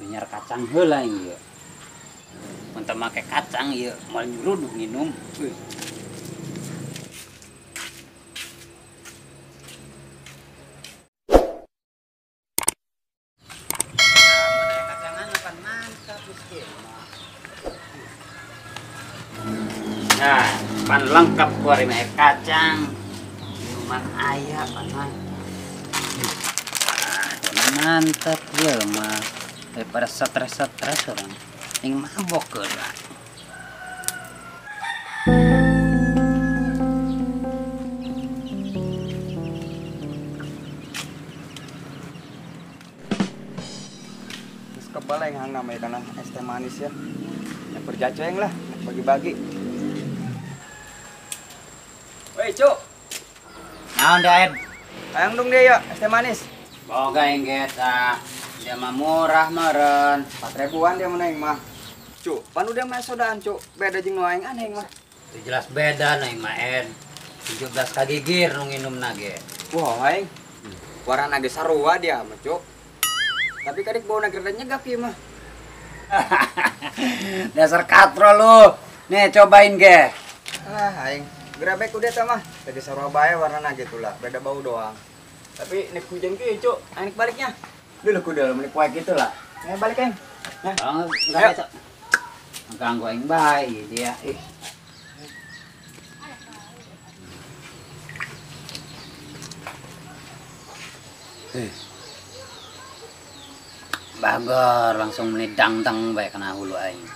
Biar kacang heula ieu. Mun teu make kacang ieu moal nyuruduk nginum. Kacangan akan mantap miskin. Nah, pan lengkap kuari mah kacang. Minuman aya pan. Mantap ya mah. Daripada stres-stres orang yang mabok lah. Terus kebal yang hang namanya karena es teh manis ya. Yang berjaceng lah, bagi-bagi. Woi, Cuk. Naon Daed? Ayang dong dia ya, es teh manis. Boga yang geta. Dia mah murah meren. 4.000-an dia mah mah. Cuk, pan udah mah sodaan, Cuk. Beda jeung nu aing aneh mah. Itu jelas beda nu aing mah en. 17 kagigir nu nginumna ge. Wah, aing. Warna ge sarua dia mah, Cuk. Tapi kadik bauna gerda nyegap ieu mah. Dasar katro lu. Nih cobain ge. Ah, aing. Gerabek udah tah mah. Tadi sarua bae warna ge tulah, beda bau doang. Tapi nek hujan kieu, Cuk. Aing baliknya. Dulu kuda lu menik wae gitu lah. Ya balik aing. Nah, oh, enggak itu. Ganggu aing bae dia. Ih. Bagor langsung meni dangdang bae kana hulu aing.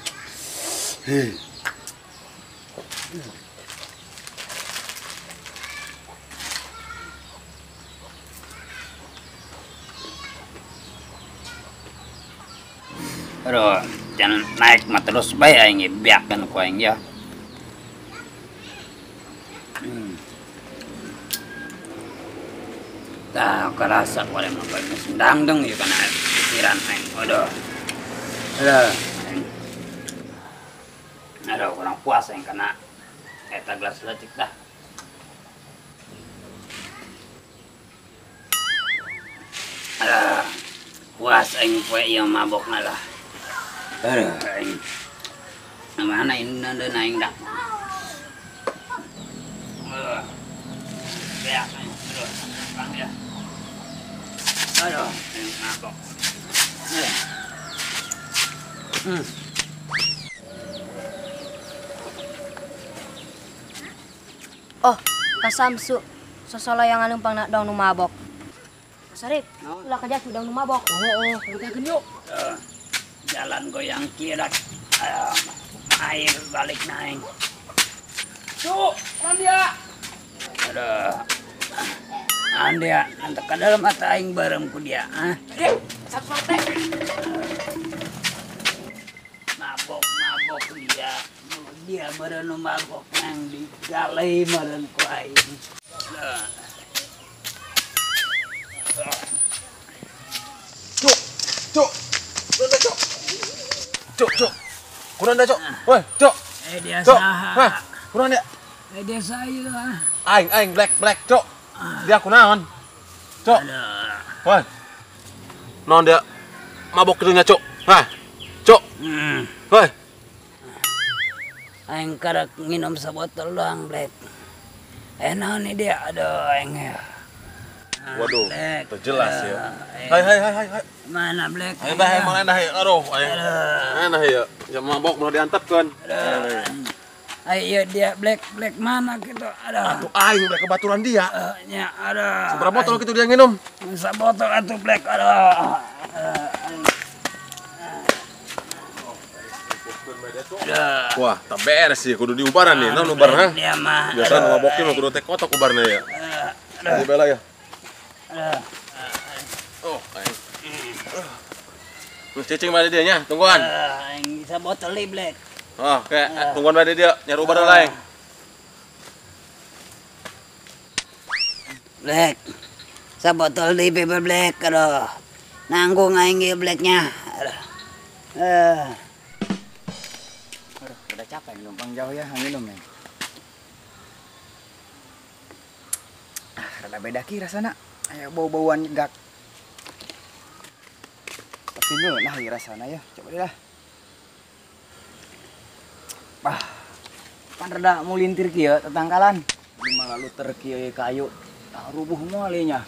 Aduh, jangan naik mah terus bae aing biakan ku aing ya. Tah kerasa boleh mah dangdang ieu kana pikiran aing. Aduh. Aduh. Aduh, kurang puas aing kana eta gelas leutik dah. Aduh. Puas aing poe ieu mabok lah. Aduh, aing. Mana ini nanda aing dah. Aduh. Beak aing. Aduh, bang ya. Aduh, aing mabok. Oh, Kak Samsu, sosolo yang anumpang nak dong nu mabok. Sarip, ulah kerja sudah nu mabok. Oh, kita yuk. Jalan goyang kira air balik naik. Cuk, dia. Aduh. Andia, nanti ke dalam mata aing bareng ku dia, ah. Dek, satu sate. Mabok dia. Dia meureun nu mabok nang digalai meureun ku aing. Cuk, cuk. Cuk, cuk. Cuk, cuk. Kurang dah, cuk. Woi, cuk. Eh dia saha. Hah, kurang dia. Eh dia saya. Aing, aing black, black, cuk. Dia aku naon? Cuk. Woi. Naon dia mabok kitu nya, cuk. Hah. Cuk. Woi. Aing karek nginum sabotol doang, black. Eh naon ni dia? Aduh, aing. Waduh, terjelas ya. Hai hai hai hai. Mana black? Ayo dah, mana dah ya. Aduh, ayo. Mana ya? Jam mabok mau diantepkeun. Ayo dia black black mana gitu. Aduh. Atuh aing black kebaturan dia. Nya, aduh. Seberapa botol gitu dia nginum? Sabotol atuh black. Aduh. Wah, tak beres sih kudu diubaran nih. Naon ubar ha? Biasa nu mabok mah kudu teh kotok ubarna ya. Di bela ya. Oh, aing. Terus cicing bae dia nya, tungguan. Aing bisa botol li Black. Oh, kayak tungguan bae dia nyari ubar lain. Black. Sabotol di bebel Black aduh. Nanggung aing ge Blacknya. Aduh. Aduh, udah capek numpang jauh ya minum ya. Ah, rada beda ki rasana. Ayo bau-bauan gak. Tapi nah rasana ya. Coba deh lah. Bah. Pan rada mulintir ki ya tetangkalan. Di malah luter ki kayu. Nah, rubuh moalnya.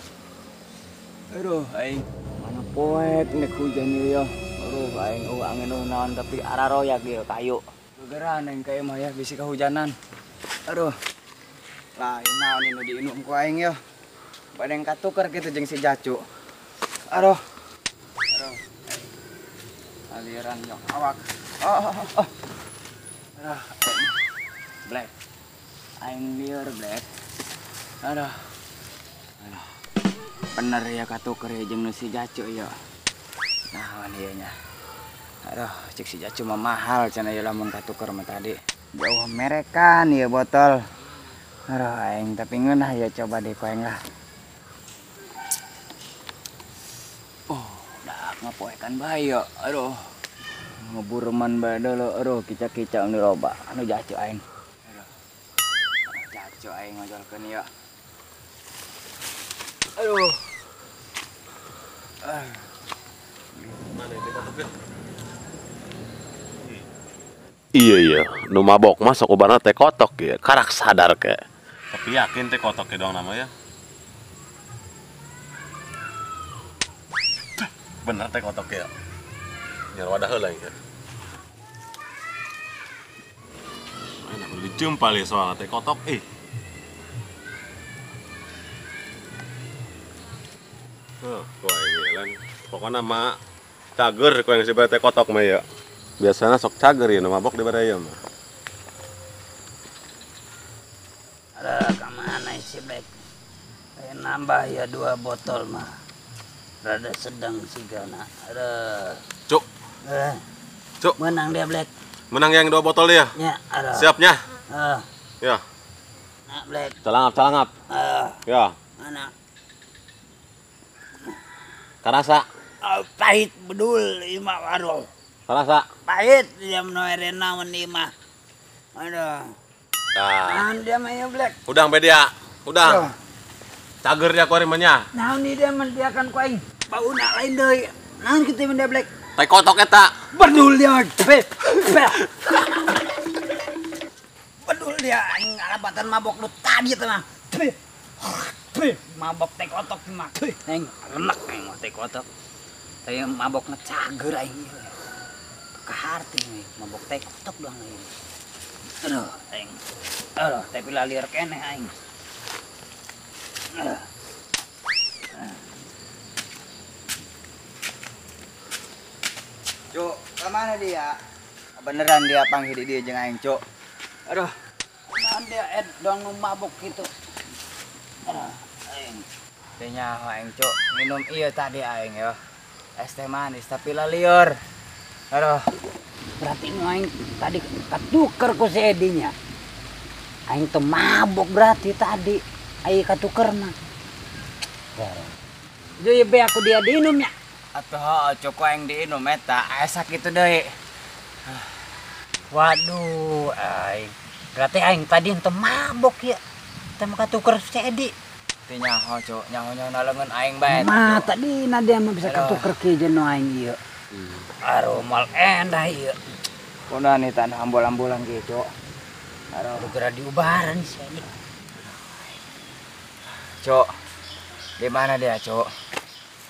Aduh, aing mana poek nek hujan ieu ya. Aduh, aing eueuh angin naon tapi araroyak ieu kayu. Gegeran aing ka mah ya bisi kahujanan. Aduh. Lah, naon nu diinum ku aing ya. Badeng katuker kitu jeung si Jacu. Aduh. Aduh. Aliran yok awak. Oh, oh, oh. Aduh. Black. Aing lieur Black. Aduh. Aduh. Bener ya katuker ya jeung nu si Jacu ya. Naon ieu nya. Aduh, cek si Jacu mah mahal cenah ieu lamun katuker mah tadi. Jauh merekan ieu botol. Aduh aing tapi ngeunah ya coba deh ku aing lah. Oh, dah ngapoekan bae ya. Aduh. Ngebureman bae deuleu aduh kicak-kicak nu loba anu Jacu aing. Aduh. Jacu aing ngojolkeun ieu. Aduh. Mana itu kotoknya? Iya iya, nu mabok mah sok ubarna teh kotok ya, karak sadar ke. Tapi yakin teh kotok ya dong namanya. Bener teh kotok ya. Nyar wadah heula ya. Enak udah dijempal ya soalnya teh kotok eh. Huh, kok ini pokoknya mah cager kok yang si teh kotok mah ya. Biasanya sok cager ya, mabok di baraya mah. Aduh, kemana si Black? Kayak nambah ya 2 botol mah. Rada sedang sih gana. Aduh. Cuk. Cuk. Menang dia Black. Menang yang 2 botol dia? Ya, aduh. Siapnya? Ya. Nah, Black. Calangap, calangap. Ya. Mana? Karasa. Oh, pahit bedul ima aduh. Karasa. Pahit dia menoere naon ima. Aduh. Nah. Naon dia mah ya Black. Udang be dia. Udang. Cager dia ku ari mah nya. Naon dia mendiakan ku aing. Bauna lain deui. Naon kitu mah dia Black. Tai kotok eta. Bedul dia. Bedul dia aing alabatan mabok lu tadi teh mah. Mabok teh kotok mah. Aing renek aing mah teh kotok. Tapi mabokna cager aing ieu. Kaharti aing mabok teh kotok doang aing. Aduh aing. Aduh tapi lalieur keneh aing. Aduh. Cuk, kemana dia? Beneran dia panggil dia jeung aing, Cuk. Aduh. Naon dia ed doang nu mabok kitu. Aduh, aing. Teh nyaho aing, Cuk. Minum ieu tadi aing ya. Es teh manis tapi lalieur. Aduh. Berarti nu aing tadi katuker ku si Edinya. Aing teh mabok berarti tadi. Aing katuker mah. Jadi be aku dia diinum nya. Atuh heuh Cuk aing diinum eta aya sakitu deui. Waduh, aing. Berarti aing tadi henteu mabok ya. Teh mah katuker si Edi. Teu nyaho Cuk, nyaho-nyaho naleungeun aing bae. Mah tadi na dia mah bisa katuker kieu jeung nu aing ieu. Aduh, mal endah ieu. Kunaon nih tanah ambol-ambolan kieu, Cuk. Aduh, geura diubaran si Edi. Cuk. Di mana dia, Cuk?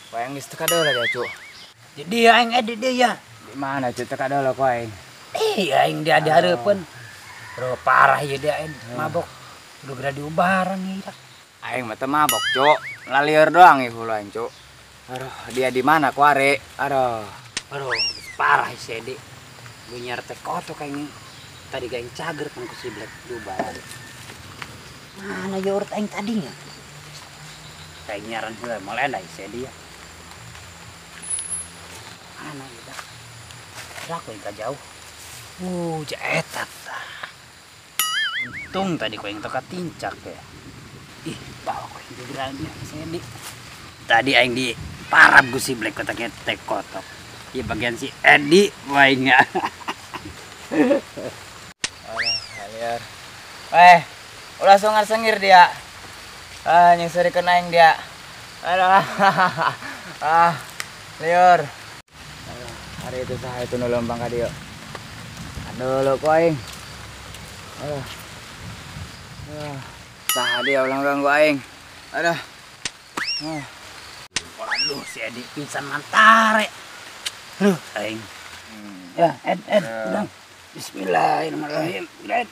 Ku aing geus teu kadeula dia, Cuk. Jadi aing Edi dia ya. Di mana, Cuk, teu kadeula ku aing? Eh, aing dia di hareupeun. Bro, parah ieu dia aing mabok. Udah geura diubaran ieu. Aing mah teu mabok, Cuk. Lalieur doang ieu hulu aing, Cuk. Aduh, dia di mana ku are? Aduh. Aduh, parah si Edi. Bunyiar teh kotok aing. Tadi gaing cager kan ku si Black Dubai. Mana yogurt aing tadinya? Kayak nyaran heula moal endah si dia. Mana ieu dah? Dak we ka jauh. Eta tah. Untung tadi ku aing teu katincak ya. Ih, bawa ku aing gegerannya si Edi. Tadi aing di parab ku si Black kotaknya teh kotok. Ieu bagian si Edi wae nya. Alah, liar. Eh, ulah songar sengir dia. Ah, nyengserikeun aing dia. Aduh. Ah, liur. Aduh, hari itu saha itu nu lempang ka dieu. Aduh, lu ku aing. Aduh. Aduh. Saha dia ulah ganggu aing. Aduh. Ah. Waduh, si Edi pingsan mantare. Aduh, aing. Ya, Ed, udang. Bismillahirrahmanirrahim. Ed.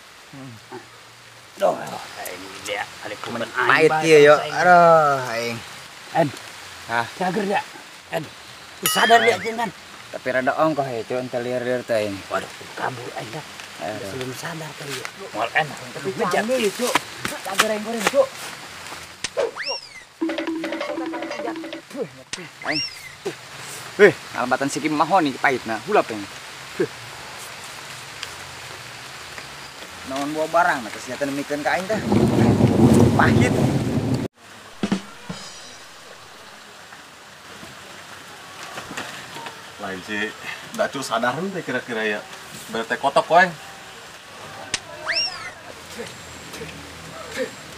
Duh, aing dia alik kuman aing. Pahit ieu yo. Aduh, aing. Ed. Hah, cager dia. Ed. Sadar dia jengan. Tapi rada ongkoh ya, cuy, entar liar-liar teh aing. Waduh, kabur aing dah. Sebelum sadar kali ya. Moal enak tapi bejat. Cuk. Cager aing goreng, cuk. Aing. Weh, alabatan siki mahoni pahitna, hulap aing. Naon bawa barang, nah kesehatan nemikeun ka aing teh. Pahit. Lain si Dacu sadaran teh kira-kira ya. Berarti kotok koeng.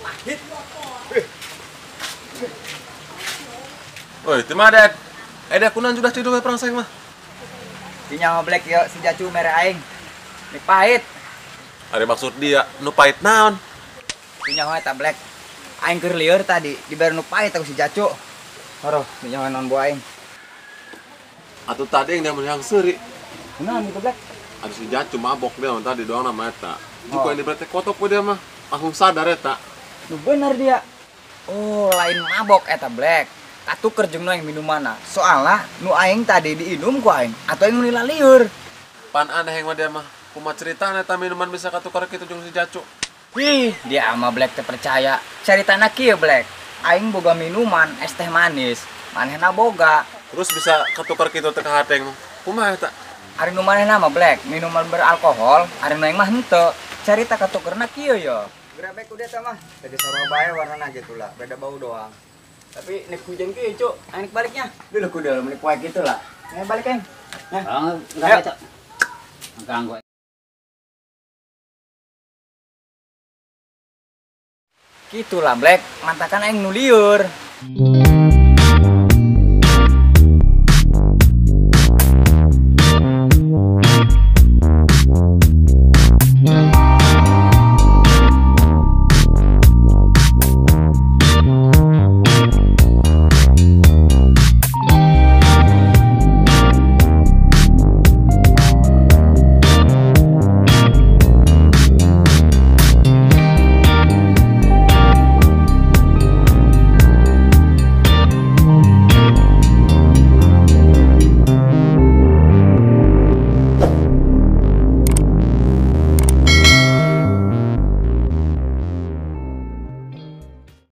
Pahit. Woi, itu mah Dad. Ada kunan sudah tidur perang saya mah. Si nyawa Black yo, si Jacu mere aing. Ini pahit. Ada maksud dia, nu pahit naon? Si nyawa eta Black. Aing keur lieur tadi, dibere nu pahit aku si Jacu. Horoh, si nyawa naon buah aing. Atuh tadi yang dia yang seuri. Kunaon itu Black? Ada si Jacu mabok dia mah tadi doang nama eta. Juga yang dibere teh kotok we dia mah. Langsung sadar eta. Nu bener dia. Oh, lain mabok eta Black. Katuker jeung nu aing minumanna. Soalna nu aing tadi diinum ku aing atau aing nu lieur. Pan aneh yang mah dia mah. Kumaha ceritana eta minuman bisa katukar kitu jeung si Jacu. Ih, dia ama Black teh percaya. Caritana kieu Black. Aing boga minuman es teh manis. Manehna boga. Terus bisa katukar kitu teh ka hateng. Kumaha eta? Ari nu manehna mah Black, minuman beralkohol, ari nu aing mah henteu. Carita katukerna kieu yo. Grebek udah teh mah. Tadi sarua bae warnana gitu lah, beda bau doang. Tapi nek hujan kieu, Cuk. Aing baliknya. Dulu kudu menik poe kitu lah. Ayo balik aing. Nah. Oh, enggak, Cuk. Ganggu. Gitulah Black, mantakan aing nu lieur.